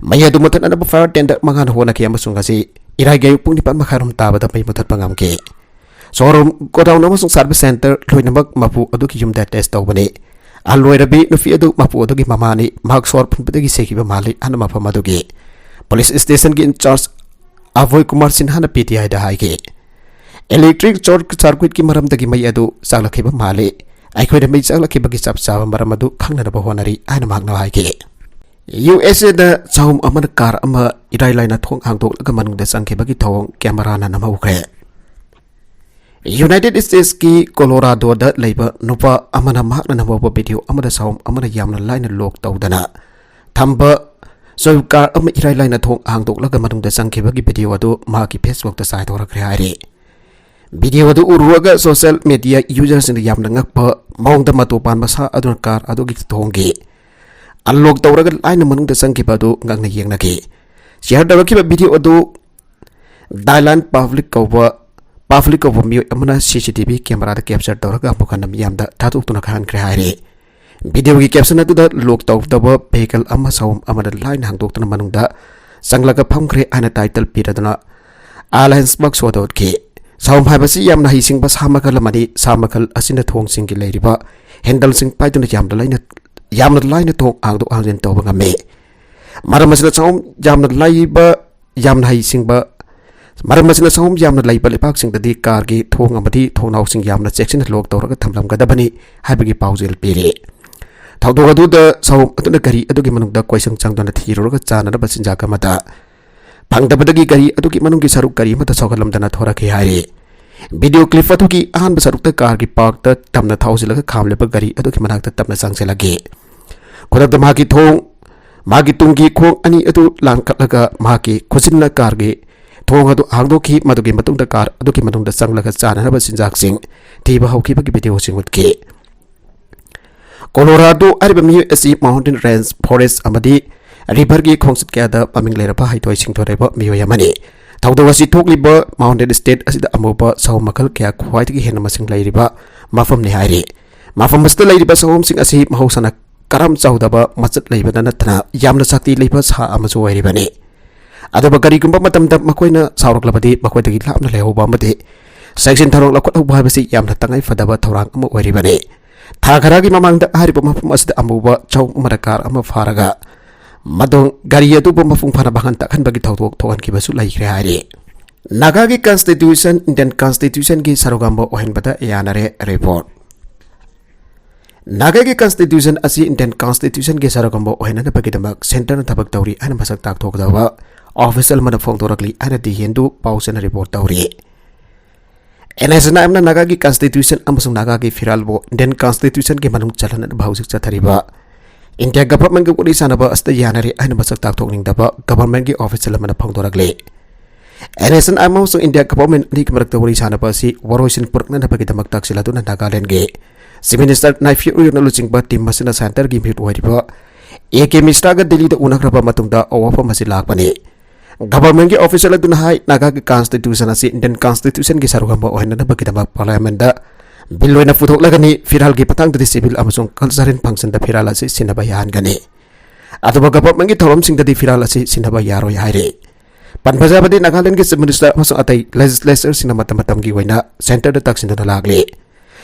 ꯃꯩ ꯑꯗꯨ ꯃꯨꯊꯠꯅꯅꯕ ꯐꯥꯌꯔ ꯇꯦꯟꯗꯔ ꯃꯉꯥꯅ ꯍꯣꯠꯅꯈꯤ ꯑꯃꯁꯨꯡ ꯉꯁꯤ ꯏꯔꯥꯏꯒꯤ ꯑꯌꯨꯛ ꯄꯨꯡ ꯅꯤꯄꯥꯟ ꯃꯈꯥꯏ ꯔꯣꯝ ꯇꯥꯕꯗ ꯃꯩ ꯃꯨꯊꯠꯄ ꯉꯝꯈꯤ꯫ ꯁꯣꯔꯨꯝ, ꯒꯣꯗꯥꯎꯟ ꯑꯃꯁꯨꯡ ꯁꯥꯔꯚꯤꯁ ꯁꯦꯟꯇꯔ ꯂꯣꯏꯅꯃꯛ ꯃꯄꯨ ꯑꯗꯨꯒꯤ ꯌꯨꯝꯗ ꯑꯦꯇꯦꯆ ꯇꯧꯕꯅꯤ꯫ ꯑꯍꯜ ꯑꯣꯏꯔꯕꯤ ꯅꯨꯄꯤ ꯑꯗꯨ ꯃꯄꯨ ꯑꯗꯨꯒꯤ ꯃꯃꯥꯅꯤ꯫ ꯃꯍꯥꯛ ꯁꯣꯔ ꯐꯨꯟꯕꯗꯒꯤ ꯁꯤꯈꯤꯕ ꯃꯥꯜꯂꯤ ꯍꯥꯏꯅ ꯃꯐꯝ ꯑꯗꯨꯒꯤ ꯄꯨꯂꯤꯁ ꯁ꯭ꯇꯦꯁꯟꯒꯤ ꯏꯟꯆꯥꯔꯖ ꯑꯚꯣꯏ ꯀꯨꯃꯥꯔ ꯁꯤꯟꯍꯥꯅ ꯄꯤ ꯇꯤ ꯑꯥꯏꯗ ꯍꯥꯏꯈꯤ꯫ ꯏꯂꯦꯛꯇ꯭ꯔꯤꯛ ꯁꯣꯔꯠ ꯁꯔꯀ꯭ꯌꯨꯠꯀꯤ ꯃꯔꯝꯗꯒꯤ ꯃꯩ ꯑꯗꯨ ꯆꯥꯛꯂꯛꯈꯤꯕ ꯃꯥꯜꯂꯤ꯫ ꯑꯩꯈꯣꯏꯅ ꯃꯩ ꯆꯥꯛꯂꯛꯈꯤꯕꯒꯤ ꯆꯞ ꯆꯥꯕ ꯃꯔꯝ ꯑꯗꯨ ꯈꯪꯅꯅꯕ ꯍꯣꯠꯅꯔꯤ ꯍꯥꯏꯅ ꯃꯍꯥꯛꯅ ꯍꯥꯏꯈꯤ꯫ ꯌꯨ ꯑꯦꯁ ꯑꯦꯗ ꯆꯍꯨꯝ ꯑꯃꯅ ꯀꯥꯔ ꯑꯃ ꯏꯔꯥꯏ ꯂꯥꯏꯅ ꯊꯣꯡ ꯍꯥꯡꯗꯣꯛꯂꯒ ꯃꯅꯨꯡꯗ ꯆꯪꯈꯤꯕꯒꯤ ꯊꯧꯑꯣꯡ ꯀꯦꯃꯦꯔꯥꯅ ꯅꯝꯍꯧꯈ꯭ꯔꯦ꯫ ꯌꯨꯅꯥꯏꯇꯦꯗ ꯁ꯭ꯇꯦꯠꯁꯀꯤ ꯀꯣꯂꯣꯔꯥꯗꯣꯗ ꯂꯩꯕ ꯅꯨꯄꯥ ꯑꯃꯅ ꯃꯍꯥꯛꯅ ꯅꯝꯍꯧꯕ ꯚꯤꯗꯤꯑꯣ ꯑꯃꯗ ꯁꯥꯎꯝ ꯑꯃꯅ ꯌꯥꯝꯅ ꯂꯥꯏꯅ ꯂꯣꯛ ꯇꯧꯗꯅ ꯊꯝꯕ ꯁ꯭ꯋꯤꯐ ꯀꯥꯔ ꯑꯃ ꯏꯔꯥꯏ ꯂꯥꯏꯅ ꯊꯣꯡ ꯍꯥꯡꯗꯣꯛꯂꯒ ꯃꯅꯨꯡꯗ ꯆꯪꯈꯤꯕꯒꯤ ꯚꯤꯗꯤꯑꯣ ꯑꯗꯨ ꯃꯍꯥꯛꯀꯤ ꯐꯦꯁꯕꯨꯛꯇ ꯆꯥꯏꯊꯣꯔꯛꯈ꯭ꯔꯦ ꯍꯥꯏꯔꯤ꯫ ꯚꯤꯗꯤꯑꯣ ꯑꯗꯨ ꯎꯔꯨꯔꯒ ꯁꯣꯁꯤꯌꯦꯜ ꯃꯤꯗꯤꯌꯥ ꯌꯨꯖꯔꯁꯤꯡꯅ ꯌꯥꯝꯅ ꯉꯛꯄ ꯃꯑꯣꯡꯗ ꯃꯇꯣ ꯄꯥꯟꯕ ꯁꯥ ꯑꯗꯨꯅ ꯀꯥꯔ ꯑꯗꯨꯒꯤ ꯊꯣꯡꯒꯤ ꯑꯟꯂꯣꯛ ꯇꯧꯔꯒ ꯂꯥꯏꯅ ꯃꯅꯨꯡꯗ ꯆꯪꯈꯤꯕ ꯑꯗꯨ ꯉꯛꯅ ꯌꯦꯡꯅꯈꯤ꯫ ꯁꯤꯌꯔ ꯇꯧꯔꯛꯈꯤꯕ ꯚꯤꯗꯤꯑꯣ ꯑꯗꯨ ꯗꯥꯏꯂꯥꯟ ꯄꯥꯕ꯭ꯂꯤꯛ ꯀꯧꯕ, ꯄꯥꯕ꯭ꯂꯤꯛ ꯀꯧꯕ ꯃꯤꯑꯣꯏ ꯑꯃꯅ ꯁꯤ ꯁꯤ ꯇꯤ ꯚꯤ ꯀꯦꯃꯦꯔꯥꯗ ꯀꯦꯞꯆꯔ ꯇꯧꯔꯒ ꯑꯃꯨꯛ ꯍꯟꯅ ꯃꯤꯌꯥꯝꯗ ꯊꯥꯗꯣꯛꯇꯨꯅ ꯈꯪꯍꯟꯈ꯭ꯔꯦ ꯍꯥꯏꯔꯤ꯫ ꯚꯤꯗꯤꯑꯣꯒꯤ ꯀꯦꯞꯁꯟ ꯑꯗꯨꯗ ꯂꯣꯛ ꯇꯧꯗꯕ ꯚꯦꯍꯤꯀꯜ ꯑꯃ ꯁꯥꯎꯝ ꯑꯃꯅ ꯂꯥꯏꯅ ꯍꯥꯡꯗꯣꯛꯇꯨꯅ ꯃꯅꯨꯡꯗ ꯆꯪꯂꯒ ꯐꯝꯈ꯭ꯔꯦ ꯍꯥꯏꯅ ꯇꯥꯏꯇꯜ ꯄꯤꯔꯗꯨꯅ ꯑꯥꯏꯂꯦꯟꯁ ꯃꯛ ꯁꯣꯗꯣꯠꯈꯤ꯫ ꯁꯥꯎꯝ ꯍꯥꯏꯕꯁꯤ ꯌꯥꯝꯅ ꯍꯩꯁꯤꯡꯕ ꯁꯥ ꯃꯈꯜ ꯑꯃꯅꯤ꯫ ꯁꯥ ꯃꯈꯜ ꯑꯁꯤꯅ ꯊꯣꯡꯁꯤꯡꯒꯤ ꯂꯩꯔꯤꯕ ꯍꯦꯟꯗꯜꯁꯤꯡ ꯄꯥꯏꯗꯨꯅ ꯌꯥꯝꯅ ꯂꯥꯏꯅ, ꯌꯥꯝꯅ ꯂꯥꯏꯅ ꯊꯣꯡ ꯍꯥꯡꯗꯣꯛ ꯍꯥꯡꯖꯤꯟ ꯇꯧꯕ ꯉꯝꯃꯤ꯫ ꯃꯔꯝ ꯑꯁꯤꯅ ꯁꯥꯎꯝ ꯌꯥꯝꯅ ꯂꯥꯏꯕ, ꯌꯥꯝꯅ ꯍꯩꯁꯤꯡꯕ, ꯃꯔꯝ ꯑꯁꯤꯅ ꯁꯥꯎꯝ ꯌꯥꯝꯅ ꯂꯩꯕ ꯂꯩꯕꯥꯛꯁꯤꯡꯗꯗꯤ ꯀꯥꯔꯒꯤ ꯊꯣꯡ ꯑꯃꯗꯤ ꯊꯣꯡꯅꯥꯎꯁꯤꯡ ꯌꯥꯝꯅ ꯆꯦꯛꯁꯤꯟꯅ ꯂꯣꯛ ꯇꯧꯔꯒ ꯊꯝꯂꯝꯒꯗꯕꯅꯤ ꯍꯥꯏꯕꯒꯤ ꯄꯥꯎꯖꯦꯜ ꯄꯤꯔꯤ꯫ ꯊꯧꯗꯣꯛ ꯑꯗꯨꯗ ꯁꯥꯎꯝ ꯑꯗꯨꯅ ꯒꯥꯔꯤ ꯑꯗꯨꯒꯤ ꯃꯅꯨꯡꯗ ꯀꯣꯏꯁꯪ ꯆꯪꯗꯨꯅ ꯊꯤꯔꯨꯔꯒ ꯆꯥꯅꯅꯕ ꯆꯤꯟꯖꯥꯛ ꯑꯃꯗ ꯐꯪꯗꯕꯗꯒꯤ ꯒꯥꯔꯤ ꯑꯗꯨꯒꯤ ꯃꯅꯨꯡꯒꯤ ꯁꯔꯨꯛ ꯀꯔꯤ ꯑꯃꯠꯇ ꯁꯣꯛꯍꯜꯂꯝꯗꯅ ꯊꯣꯔꯛꯈꯤ ꯍꯥꯏꯔꯤ꯫ ꯚꯤꯗꯤꯑꯣ ꯀ꯭ꯂꯤꯞ ꯑꯗꯨꯒꯤ ꯑꯍꯥꯟꯕ ꯁꯔꯨꯛꯇ ꯀꯥꯔꯒꯤ ꯄꯥꯔꯛꯇ ꯇꯝꯅ ꯊꯧꯖꯤꯜꯂꯒ ꯈꯥꯝꯂꯤꯕ ꯒꯥꯔꯤ ꯑꯗꯨꯒꯤ ꯃꯅꯥꯛꯇ ꯇꯞꯅ ꯆꯪꯁꯤꯜꯂꯛꯈꯤ꯫ ꯈꯨꯗꯛꯇ ꯃꯍꯥꯛꯀꯤ ꯊꯣꯡ, ꯃꯍꯥꯛꯀꯤ ꯇꯨꯡꯒꯤ ꯈꯣꯡ ꯑꯅꯤ ꯑꯗꯨ ꯂꯥꯡꯈꯠꯂꯒ ꯃꯍꯥꯛꯀꯤ ꯈꯨꯠꯁꯤꯟꯅ ꯀꯥꯔꯒꯤ ꯊꯣꯡ ꯑꯗꯨ ꯍꯥꯡꯗꯣꯛꯈꯤ꯫ ꯃꯗꯨꯒꯤ ꯃꯇꯨꯡꯗ ꯀꯥꯔ ꯑꯗꯨꯒꯤ ꯃꯅꯨꯡꯗ ꯆꯪꯂꯒ ꯆꯥꯅꯅꯕ ꯆꯤꯟꯖꯥꯛꯁꯤꯡ ꯊꯤꯕ ꯍꯧꯈꯤꯕꯒꯤ ꯚꯤꯗꯤꯑꯣꯁꯤꯡ ꯎꯠꯈꯤ꯫ ꯀꯣꯂꯣꯔꯥꯗꯣ ꯍꯥꯏꯔꯤꯕ ꯃꯤꯑꯣꯏ ꯑꯁꯤ ꯃꯥꯎꯟꯇꯦꯟ ꯔꯦꯟꯖ, ꯐꯣꯔꯦꯁ ꯑꯃꯗꯤ ꯔꯤꯚꯔꯒꯤ ꯈꯣꯡꯆꯠ ꯀꯌꯥꯗ ꯃꯃꯤꯡ ꯂꯩꯔꯕ ꯍꯩꯊꯣꯏ ꯁꯤꯡꯊꯣꯏꯔꯕ ꯃꯤꯑꯣꯏ ꯑꯃꯅꯤ꯫ ꯊꯧꯗꯣꯛ ꯑꯁꯤ ꯊꯣꯛꯂꯤꯕ Mountain State ꯑꯁꯤꯗ ꯑꯃꯨꯕ ꯁꯑꯣꯝ ꯃꯈꯜ ꯀꯌꯥ ꯈ꯭ꯋꯥꯏꯗꯒꯤ ꯍꯦꯟꯅ ꯃꯁꯤꯡ ꯂꯩꯔꯤꯕ ꯃꯐꯝꯅꯤ ꯍꯥꯏꯔꯤ꯫ ꯃꯐꯝ ꯑꯁꯤꯗ ꯂꯩꯔꯤꯕ ꯁꯑꯣꯝꯁꯤꯡ ꯑꯁꯤ ꯃꯍꯧꯁꯥꯅ ꯀꯔꯝ ꯆꯥꯎꯗꯕ ꯃꯆꯠ ꯂꯩꯕꯗ ꯅꯠꯇꯅ ꯌꯥꯝꯅ ꯁꯛꯇꯤ ꯂꯩꯕ ꯁꯥ ꯑꯃꯁꯨ ꯑꯣꯏꯔꯤꯕꯅꯤ꯫ ꯑꯗꯨꯕꯨ ꯀꯔꯤꯒꯨꯝꯕ ꯃꯇꯝꯗ ꯃꯈꯣꯏꯅ ꯁꯥꯎꯔꯛꯂꯕꯗꯤ ꯃꯈꯣꯏꯗꯒꯤ ꯂꯥꯞꯅ ꯂꯩꯍꯧꯕ ꯑꯃꯗꯤ ꯆꯦꯛꯁꯤꯟ ꯊꯧꯔꯥꯡ ꯂꯧꯈꯠꯍꯧꯕ ꯍꯥꯏꯕꯁꯤ ꯌꯥꯝꯅ ꯇꯉꯥꯏ ꯐꯗꯕ ꯊꯧꯔꯥꯡ ꯑꯃ ꯑꯣꯏꯔꯤꯕꯅꯤ꯫ ꯊꯥ ꯈꯔꯒꯤ ꯃꯃꯥꯡꯗ ꯍꯥꯏꯔꯤꯕ ꯃꯐꯝ ꯑꯁꯤꯗ ꯑꯃꯨꯕ ꯆꯍꯨꯝ ꯑꯃ ꯗꯔꯀꯥꯔ ꯑꯃ ꯐꯥꯔꯒ ꯃꯗꯣ ꯒꯥꯔꯤ ꯑꯗꯨꯕꯨ ꯃꯄꯨꯡ ꯐꯥꯅ ꯃꯥꯡꯍꯟ ꯇꯥꯛꯍꯟꯕꯒꯤ ꯊꯧꯗꯣꯛ ꯊꯣꯛꯍꯟꯈꯤꯕꯁꯨ ꯂꯩꯈ꯭ꯔꯦ ꯍꯥꯏꯔꯤ꯫ ꯅꯥꯒꯥꯒꯤ Constitution Indian Constitutionꯒꯤ ꯁꯔꯨꯛ ꯑꯃ ꯑꯣꯏꯍꯟꯕꯗ ꯌꯥꯅꯔꯦ꯫ Report꯫ ꯅꯥꯒꯥꯒꯤ Constitution ꯑꯁꯤ Indian Constitutionꯒꯤ ꯁꯔꯨꯛ ꯑꯃ ꯑꯣꯏꯍꯟꯅꯕꯒꯤꯗꯃꯛ centreꯅ ꯊꯕꯛ ꯇꯧꯔꯤ ꯍꯥꯏꯅ ꯃꯁꯛ ꯇꯥꯛꯊꯣꯛꯀꯗꯕ official ꯑꯃꯅ ꯐꯣꯡꯗꯣꯔꯛꯂꯤ ꯍꯥꯏꯅ The Hindu ꯄꯥꯎꯆꯦꯅ report ꯇꯧꯔꯤ꯫ NSCN-IMꯅ ꯅꯥꯒꯥꯒꯤ Constitution ꯑꯃꯁꯨꯡ ꯅꯥꯒꯥꯒꯤ ꯐꯤꯔꯥꯜꯕꯨ Indian Constitutionꯒꯤ ꯃꯅꯨꯡ ꯆꯜꯍꯟꯅꯕ ꯍꯧꯖꯤꯛ ꯆꯠꯊꯔꯤꯕ India governmentꯒ ꯋꯥꯔꯤ ꯁꯥꯟꯅꯕ ꯑꯁꯤꯗ ꯌꯥꯅꯔꯦ ꯍꯥꯏꯅ ꯃꯁꯛ ꯇꯥꯛꯊꯣꯛꯅꯤꯡꯗꯕ governmentꯒꯤ official ꯑꯃꯅ ꯐꯣꯡꯗꯣꯔꯛꯂꯤ꯫ NSCN-IM ꯑꯃꯁꯨꯡ India government ꯑꯅꯤꯒꯤ ꯃꯔꯛꯇ ꯋꯥꯔꯤ ꯁꯥꯟꯅꯕ ꯑꯁꯤ ꯋꯥꯔꯣꯏꯁꯤꯟ ꯄꯨꯔꯛꯅꯅꯕꯒꯤꯗꯃꯛ ꯇꯥꯛꯁꯤꯜꯂꯗꯨꯅ ꯅꯥꯒꯥꯂꯦꯟꯗꯒꯤ Chief Minister ꯅꯥꯏꯐꯤꯌꯨ ꯔꯤꯑꯣꯅ ꯂꯨꯆꯤꯡꯕ team ꯑꯁꯤꯅ centreꯒꯤ ꯃꯤꯍꯨꯠ ꯑꯣꯏꯔꯤꯕ A K Mishraꯒ ꯗꯤꯜꯂꯤꯗ ꯎꯅꯈ꯭ꯔꯕ ꯃꯇꯨꯡꯗ ꯑꯋꯥꯐꯝ ꯑꯁꯤ ꯂꯥꯛꯄꯅꯤ꯫ Governmentꯀꯤ official ꯑꯗꯨꯅ ꯍꯥꯏ, ꯅꯥꯒꯥꯒꯤ Constitution ꯑꯁꯤ Indian Constitutionꯒꯤ ꯁꯔꯨꯛ ꯑꯃ ꯑꯣꯏꯍꯟꯅꯕꯒꯤꯗꯃꯛ Parliamentꯇ bill ꯑꯣꯏꯅ ꯄꯨꯊꯣꯛꯂꯒꯅꯤ꯫ ꯐꯤꯔꯥꯜꯒꯤ ꯃꯇꯥꯡꯗꯗꯤ civil ꯑꯃꯁꯨꯡ cultural functionꯗ ꯐꯤꯔꯥꯜ ꯑꯁꯤ ꯁꯤꯟꯅꯕ ꯌꯥꯍꯟꯒꯅꯤ꯫ ꯑꯗꯨꯕꯨ governmentꯀꯤ ꯊꯧꯔꯝꯁꯤꯡꯗꯗꯤ ꯐꯤꯔꯥꯜ ꯑꯁꯤ ꯁꯤꯟꯅꯕ ꯌꯥꯔꯣꯏ ꯍꯥꯏꯔꯤ꯫ ꯄꯟꯕ ꯌꯥꯕꯗꯤ ꯅꯥꯒꯥꯂꯦꯟꯗꯒꯤ Chief Minister ꯑꯃꯁꯨꯡ ꯑꯇꯩ legislatorꯁꯤꯡꯅ ꯃꯇꯝ ꯃꯇꯝꯒꯤ ꯑꯣꯏꯅ centreꯗ ꯇꯛꯁꯤꯟꯗꯨꯅ ꯂꯥꯛꯂꯤ꯫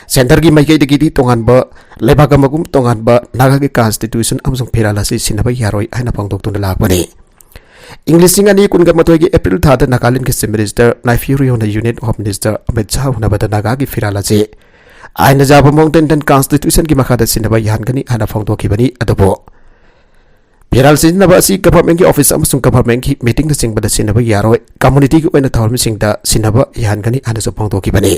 Centreꯒꯤ ꯃꯥꯏꯀꯩꯗꯒꯤꯗꯤ ꯇꯣꯉꯥꯟꯕ ꯂꯩꯕꯥꯛ ꯑꯃꯒꯨꯝ ꯇꯣꯉꯥꯟꯕ ꯅꯥꯒꯥꯒꯤ Constitution ꯑꯃꯁꯨꯡ ꯐꯤꯔꯥꯜ ꯑꯁꯤ ꯁꯤꯟꯅꯕ ꯌꯥꯔꯣꯏ ꯍꯥꯏꯅ ꯐꯣꯡꯗꯣꯛꯇꯨꯅ ꯂꯥꯛꯄꯅꯤ꯫ ꯏꯪ ꯂꯤꯁꯤꯡ ꯑꯅꯤ ꯀꯨꯟꯒ ꯃꯥꯊꯣꯏꯒꯤ April ꯊꯥꯗ ꯅꯥꯒꯥꯂꯦꯟꯗꯒꯤ Chief Minister ꯅꯥꯏꯐꯤꯌꯨ ꯔꯤꯑꯣꯅ Union Home Minister Amit Shah ꯎꯅꯕꯗ ꯅꯥꯒꯥꯒꯤ ꯐꯤꯔꯥꯜ ꯑꯁꯤ ꯑꯥꯏꯟꯅ ꯌꯥꯕ ꯃꯑꯣꯡꯗ Indian Constitutionꯒꯤ ꯃꯈꯥꯗ ꯁꯤꯟꯅꯕ ꯌꯥꯍꯟꯒꯅꯤ ꯍꯥꯏꯅ ꯐꯣꯡꯗꯣꯛꯈꯤꯕꯅꯤ꯫ ꯑꯗꯨꯕꯨ ꯐꯤꯔꯥꯜ ꯁꯤꯖꯤꯟꯅꯕ ꯑꯁꯤ governmentꯀꯤ office ꯑꯃꯁꯨꯡ governmentꯀꯤ meetingꯅꯆꯤꯡꯕꯗ ꯁꯤꯟꯅꯕ ꯌꯥꯔꯣꯏ, communityꯒꯤ ꯑꯣꯏꯅ ꯊꯧꯔꯝꯁꯤꯡꯗ ꯁꯤꯟꯅꯕ ꯌꯥꯍꯟꯒꯅꯤ ꯍꯥꯏꯅꯁꯨ ꯐꯣꯡꯗꯣꯛꯈꯤꯕꯅꯤ꯫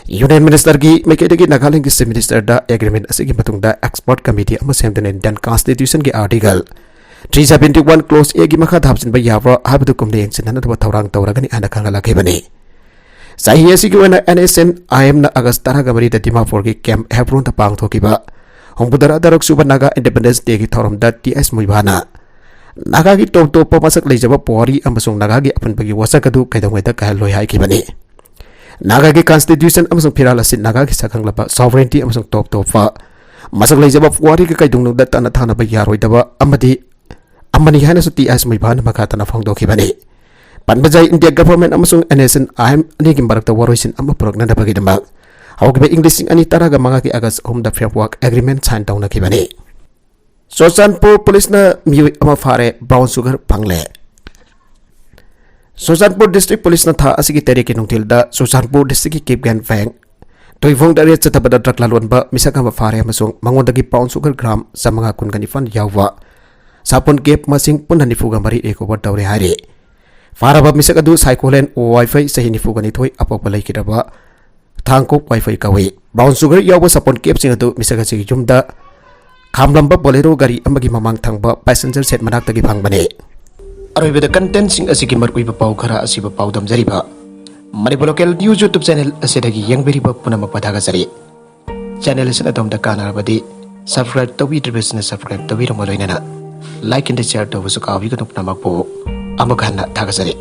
Union Ministerꯒꯤ ꯃꯥꯏꯀꯩꯗꯒꯤ ꯅꯥꯒꯥꯂꯦꯟꯗꯒꯤ Chief Ministerꯗ agreement ꯑꯁꯤꯒꯤ ꯃꯇꯨꯡꯗ expert committee ꯑꯃ ꯁꯦꯝꯗꯨꯅ Indian Constitutionꯒꯤ Article three seventy one clause Aꯒꯤ ꯃꯈꯥꯗ ꯍꯥꯞꯆꯤꯟꯕ ꯌꯥꯕ꯭ꯔꯥ ꯍꯥꯏꯕꯗꯨ ꯀꯨꯞꯅ ꯌꯦꯡꯁꯤꯟꯅꯅꯕ ꯊꯧꯔꯥꯡ ꯇꯧꯔꯒꯅꯤ ꯍꯥꯏꯅ ꯈꯪꯍꯜꯂꯛꯈꯤꯕꯅꯤ꯫ ꯆꯍꯤ ꯑꯁꯤꯒꯤ ꯑꯣꯏꯅ NSCN-IMꯅ August ꯇꯔꯥꯒ ꯃꯔꯤꯗ ꯗꯤꯃꯥꯄꯨꯔꯒꯤ Camp Hebronꯗ ꯄꯥꯡꯊꯣꯛꯈꯤꯕ ꯍꯨꯝꯐꯨꯇꯔꯥ ꯇꯔꯨꯛ ꯁꯨꯕ Naga Independence Dayꯒꯤ ꯊꯧꯔꯝꯗ T S Muivahꯅ ꯅꯥꯒꯥꯒꯤ ꯇꯣꯞ ꯇꯣꯞꯄ ꯃꯁꯛ ꯂꯩꯖꯕ ꯄꯨꯋꯥꯔꯤ ꯑꯃꯁꯨꯡ ꯅꯥꯒꯥꯒꯤ ꯑꯄꯨꯟꯕꯒꯤ ꯋꯥꯁꯛ ꯑꯗꯨ ꯀꯩꯗꯧꯉꯩꯗ ꯀꯥꯏꯍꯜꯂꯣꯏ ꯍꯥꯏꯈꯤꯕꯅꯤ꯫ ꯅꯥꯒꯥꯒꯤ constitution ꯑꯃꯁꯨꯡ ꯐꯤꯔꯥꯜ ꯑꯁꯤ ꯅꯥꯒꯥꯒꯤ ꯁꯛꯈꯪꯂꯕ sovereignty ꯑꯃꯁꯨꯡ ꯇꯣꯞ ꯇꯣꯞꯄ ꯃꯁꯛ ꯂꯩꯖꯕ ꯄꯨꯋꯥꯔꯤꯒ ꯀꯩꯗꯧꯅꯨꯡꯗ ꯇꯠꯅ ꯊꯥꯅꯕ ꯌꯥꯔꯣꯏꯗꯕ ꯑꯃꯗꯤ ꯑꯃꯅꯤ ꯍꯥꯏꯅꯁꯨ ꯇꯤ ꯑꯦꯁ ꯃꯩꯕꯥꯅ ꯃꯈꯥ ꯇꯥꯅ ꯐꯣꯡꯗꯣꯛꯈꯤꯕꯅꯤ꯫ ꯄꯟꯕꯖꯥꯏ ꯏꯟꯗꯤꯌꯥ government ꯑꯃꯁꯨꯡ N S N I M ꯑꯅꯤꯒꯤ ꯃꯔꯛꯇ ꯋꯥꯔꯣꯏꯁꯤꯟ ꯑꯃ ꯄꯨꯔꯛꯅꯅꯕꯒꯤꯗꯃꯛ ꯍꯧꯈꯤꯕ ꯏꯪ ꯂꯤꯁꯤꯡ ꯑꯅꯤ ꯇꯔꯥꯒ ꯃꯉꯥꯒꯤ ꯑꯥꯒꯁ ꯑꯍꯨꯝꯗ framework agreement sign ꯇꯧꯅꯈꯤꯕꯅꯤ꯫ ꯆꯨꯔꯆꯥꯟꯄꯨꯔ ꯄꯨꯂꯤꯁꯅ ꯃꯤꯑꯣꯏ ꯑꯃ ꯐꯥꯔꯦ, brown sugar ꯐꯪꯂꯦ꯫ ꯆꯨꯔꯆꯥꯟꯄꯨꯔ district ꯄꯨꯂꯤꯁꯅ ꯊꯥ ꯑꯁꯤꯒꯤ ꯇꯔꯦꯠꯀꯤ ꯅꯨꯡꯊꯤꯜꯗ ꯆꯨꯔꯆꯥꯟꯄꯨꯔ districtꯀꯤ ꯀꯤꯞꯒꯦꯟ ꯐꯦꯡ ꯇꯨꯏꯐꯣꯡꯗ ꯔꯦꯠ ꯆꯠꯊꯕꯗ ꯗ꯭ꯔꯒ ꯂꯂꯣꯟꯕ ꯃꯤꯁꯛ ꯑꯃ ꯐꯥꯔꯦ ꯑꯃꯁꯨꯡ ꯃꯉꯣꯟꯗꯒꯤ brown sugar gram ꯆꯥꯃꯉꯥ ꯀꯨꯟꯒ ꯅꯤꯄꯥꯟ ꯌꯥꯎꯕ ꯁꯥꯄꯣꯟ ꯀꯦꯞ ꯃꯁꯤꯡ ꯄꯨꯟꯅ ꯅꯤꯐꯨꯒ ꯃꯔꯤ recover ꯇꯧꯔꯦ ꯍꯥꯏꯔꯤ꯫ ꯐꯥꯔꯕ ꯃꯤꯁꯛ ꯑꯗꯨ ꯁꯥꯏꯀꯣꯂꯦꯟ ꯋꯥꯏꯐꯩ ꯆꯍꯤ ꯅꯤꯐꯨꯒ ꯅꯤꯊꯣꯏ ꯑꯄꯣꯛꯄ ꯂꯩꯈꯤꯗ꯭ꯔꯕ ꯊꯥꯡꯀꯣꯛ ꯋꯥꯏꯐꯩ ꯀꯧꯏ꯫ Brown sugar ꯌꯥꯎꯕ ꯁꯥꯄꯣꯟ ꯀꯦꯞꯁꯤꯡ ꯑꯗꯨ ꯃꯤꯁꯛ ꯑꯁꯤꯒꯤ ꯌꯨꯝꯗ ꯈꯥꯝꯂꯝꯕ Bolero ꯒꯥꯔꯤ ꯑꯃꯒꯤ ꯃꯃꯥꯡ ꯊꯪꯕ passenger seat ꯃꯅꯥꯛꯇꯒꯤ ꯐꯪꯕꯅꯤ꯫ ꯑꯔꯣꯏꯕꯗ contentꯁꯤꯡ ꯑꯁꯤꯒꯤ ꯃꯔꯨꯑꯣꯏꯕ ꯄꯥꯎ ꯈꯔ ꯑꯁꯤꯕꯨ ꯄꯥꯎꯗꯝꯖꯔꯤꯕ Manipur Local News YouTube channel ꯑꯁꯤꯗꯒꯤ ꯌꯦꯡꯕꯤꯔꯤꯕ ꯄꯨꯝꯅꯃꯛꯄꯨ ꯊꯥꯒꯠꯆꯔꯤ꯫ Channel ꯑꯁꯤꯅ ꯑꯗꯣꯝꯗ ꯀꯥꯟꯅꯔꯕꯗꯤ subscribe ꯇꯧꯕꯤꯗ꯭ꯔꯤꯕꯁꯤꯡꯅ subscribe ꯇꯧꯕꯤꯔꯝꯕ ꯂꯣꯏꯅꯅ like and share ꯇꯧꯕꯁꯨ ꯀꯥꯎꯕꯤꯒꯅꯨ꯫ ꯄꯨꯝꯅꯃꯛꯄꯨ ꯑꯃꯨꯛ ꯍꯟꯅ ꯊꯥꯒꯠꯆꯔꯤ꯫